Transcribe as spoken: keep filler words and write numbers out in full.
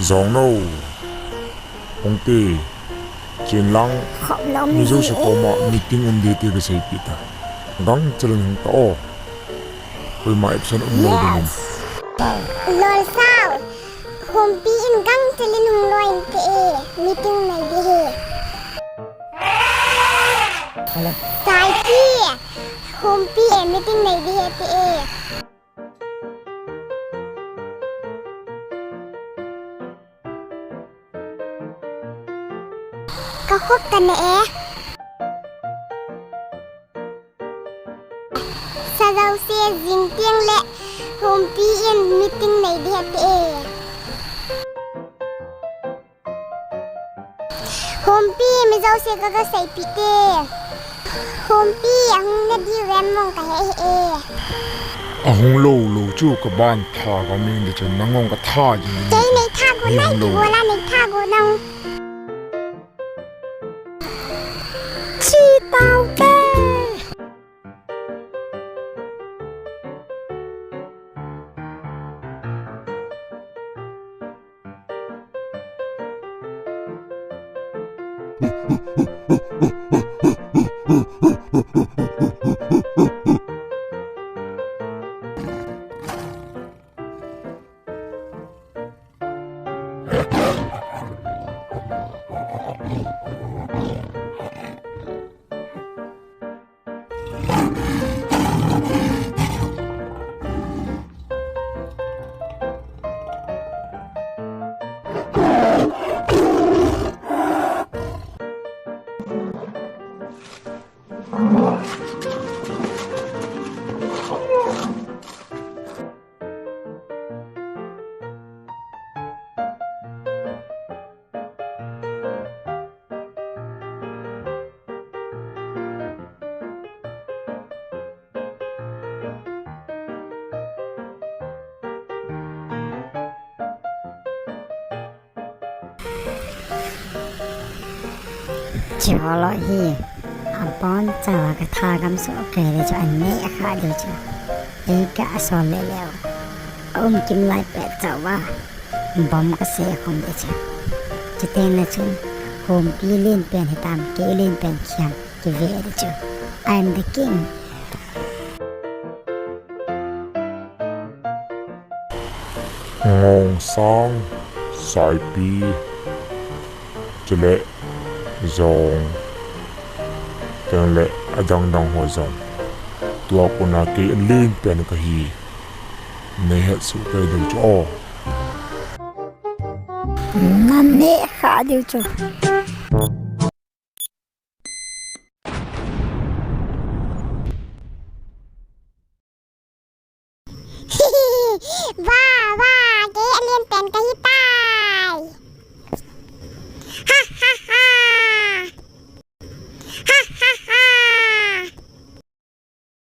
Jong no. Hung te. Chen lang. Khop lom mi jouse koma meeting um ding ti kaseipeh tai. Gangchel in hung ta o. Koima absent um lou ding in. Yes. Lolsau. Khompi in gangchel in hung loi inte e. Meeting nei ding ahi. Hello. Saipi. Khompi e meeting nei ding ahi ti e. Ka khop ka ne e. Sa jouse jing teng le Khompi in meeting nei ding ahi ti e. Khompi, mi jouse ka, kaseipeh te. Khompi, ahung na diu vem mong kahe e. Ahung lou lou chu kaban tha ka ming de chun nang ong ka tha jing. Kei nei tha go nai, hung lou. Wala nei tha go nang. Chi tau te. Cholo hi, abon chauva ka tha gam soh kei le chu aneh kha diu chu. Ei ka sol le leu. Aum kim lai pet chauva. Bom ka se khom de chu. Chuteng le chun, Khompi len pen hitam, kei len pen khiam, kive de chu. I am the king. Ngongsang, Saipi, chule Jong, chule adang dang ho jong. Tua kona kei alen pen kahi. Nei het soh kei diu chu o. Na neh kha diu chu. Vah, vah, kei alen pen kahi